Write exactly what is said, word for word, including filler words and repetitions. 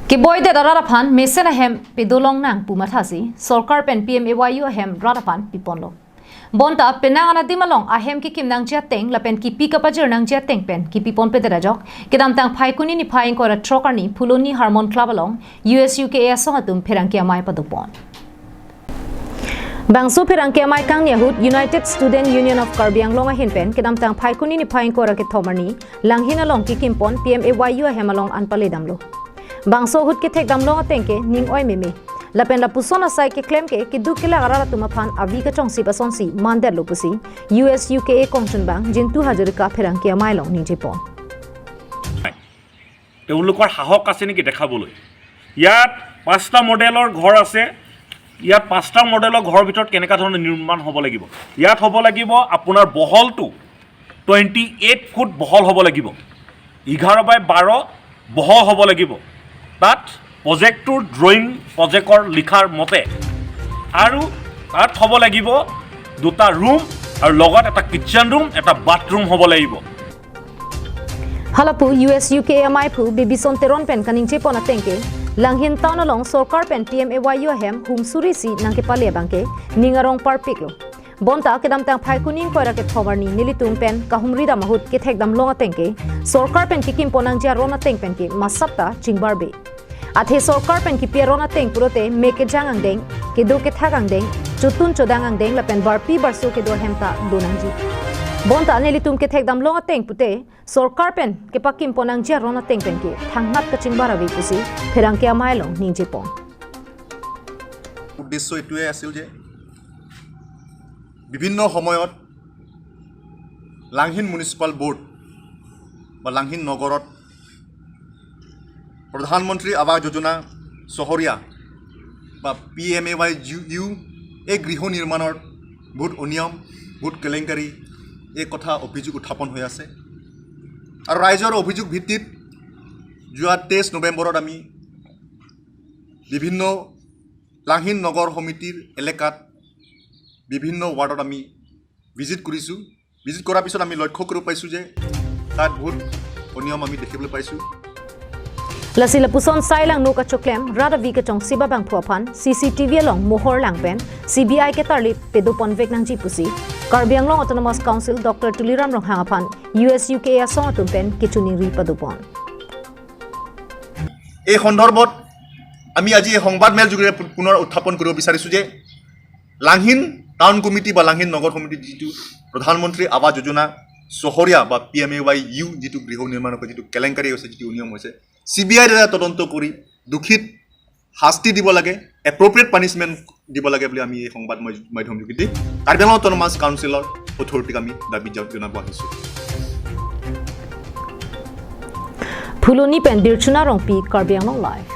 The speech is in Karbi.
Keboidet arat aphan mesen ahem pedolong nang pu mathasi sorkar pen P M A Y U ahem rat aphan piponlo. Bonta penang anadim along ahem kekim nangji ateng lapen kipi kapajir nangji ateng pen kipiponpedet ajok kedamtang Phaikuni niphai ingkoi ra throk arni Phuloni Harmon Club along U S U K A asong atum pherangke amei padopon. Bangso pherangke amei kangni ahut United Student Union of Karbi Anglong ahin pen kedamtang Phaikuni niphai ingkoi ra kethom arni Langhin along kekimpon P M A Y U ahem along an paledamlo. Bangso ahut kethekdam long ateng ke ning oi meme. Lapen lapuson asai keklem ke keduk kelak arat atum aphan avi kachongsi asonsi mandetlo pusi U S U K A kongchunbang Jintu Hazarika pherangke amei along ningjepon. তেওঁলোকৰ সাহস আছে নেকি দেখাবলৈ? ইয়াত পাঁচটা মডেলৰ ঘৰ আছে। ইয়াত পাঁচটা মডেলৰ ঘৰৰ ভিতৰত কেনেকুৱা ধৰণৰ নিৰ্মাণ হ'ব লাগিব? ইয়াত হ'ব লাগিব আপোনাৰ বহলটো টুৱেণ্টি এইট ফুট বহল হ'ব লাগিব, এঘাৰ বাই বাৰ বহল হ'ব লাগিব। তাত প্ৰজেক্টটোৰ ড্ৰয়িং, প্ৰজেক্টৰ লিখাৰ মতে আৰু তাত হ'ব লাগিব দুটা ৰুম আৰু লগত এটা কিটচেন ৰুম, এটা বাথৰুম হ'ব লাগিব। Halapu U S U K A amei aphu Bibison Teron pen kaningjepon ateng ke Langhin town along sorkar pen P M A Y U ahem hum surisi nangkepale abang ke ning arong parpiklo. Bonta kedamtang Phaikuni ingkoi ra kethom arni nelitum pen kahumridam ahut kethekdam long ateng ke sorkar pen kekimpon nangji aron ateng pen ke masapta chingbarbe. Athe sorkar pen kipi aron ateng pulote me kejang angdeng, kedo kethak angdeng, chotun chodang angdeng lapen barpi barso kedo ahem ta do nangji. Bonta nelitum kethekdam long ateng pute sorkar pen kepakimpon nangji aron ateng pen ke thangnat kachingbar ave pusi pherangke amei along ningjepon. উদ্দেশ্য এইটোৱে আছিল যে বিভিন্ন সময়ত Langhin municipal board বা লাংহিন নগৰত প্ৰধানমন্ত্ৰী আৱাস যোজনা চহৰীয়া বা P M A Y U এই গৃহ নিৰ্মাণৰ বহুত অনিয়ম, বহুত কেলেংকাৰী, এই কথা অভিযোগ উত্থাপন হৈ আছে। আৰু ৰাইজৰ অভিযোগ ভিত্তিত যোৱা তেইছ নৱেম্বৰত আমি বিভিন্ন লাংহিন নগৰ সমিতিৰ এলেকাত বিভিন্ন ৱাৰ্ডত আমি ভিজিট কৰিছোঁ। ভিজিট কৰাৰ পিছত আমি লক্ষ্য কৰিব পাইছোঁ যে তাত বহুত অনিয়ম আমি দেখিবলৈ পাইছোঁ। Lasi lapuson sai langno kachoklem rat avi kachongsi abangphu aphan C C T V along mohor lang pen C B I ketarli pedopon vek nangji pusi Karbi Anglong Autonomous Council Doctor Tuliram Ronghang aphan U S U K A asong atum pen kechiningri padopon. এই সন্দৰ্ভত আমি আজি এই সংবাদমেল যোগে পু- পুনৰ উত্থাপন কৰিব বিচাৰিছোঁ যে লাংহিন টাউন কমিটি বা লাংহিন নগৰ সমিতিত যিটো প্ৰধানমন্ত্ৰী আৱাস যোজনা চহৰীয়া বা P M A Y U যিটো গৃহ নিৰ্মাণৰ যিটো কেলেংকাৰী হৈছে, যিটো অনিয়ম হৈছে, চি বি আইৰ দ্বাৰা তদন্ত কৰি দোষীত শাস্তি দিব লাগে, এপ্ৰপ্ৰিয়েট পানিচমেণ্ট দিব লাগে বুলি আমি এই সংবাদ মাধ- মাধ্যম যোগেদি কাৰ্বি আংলং অট'নমাছ কাউন্সিলৰ অথৰিটিক আমি দাবী জ- জনাব আহিছোঁ। Phuloni pen Dirchuna Rongpi, Karbi Anglong Live.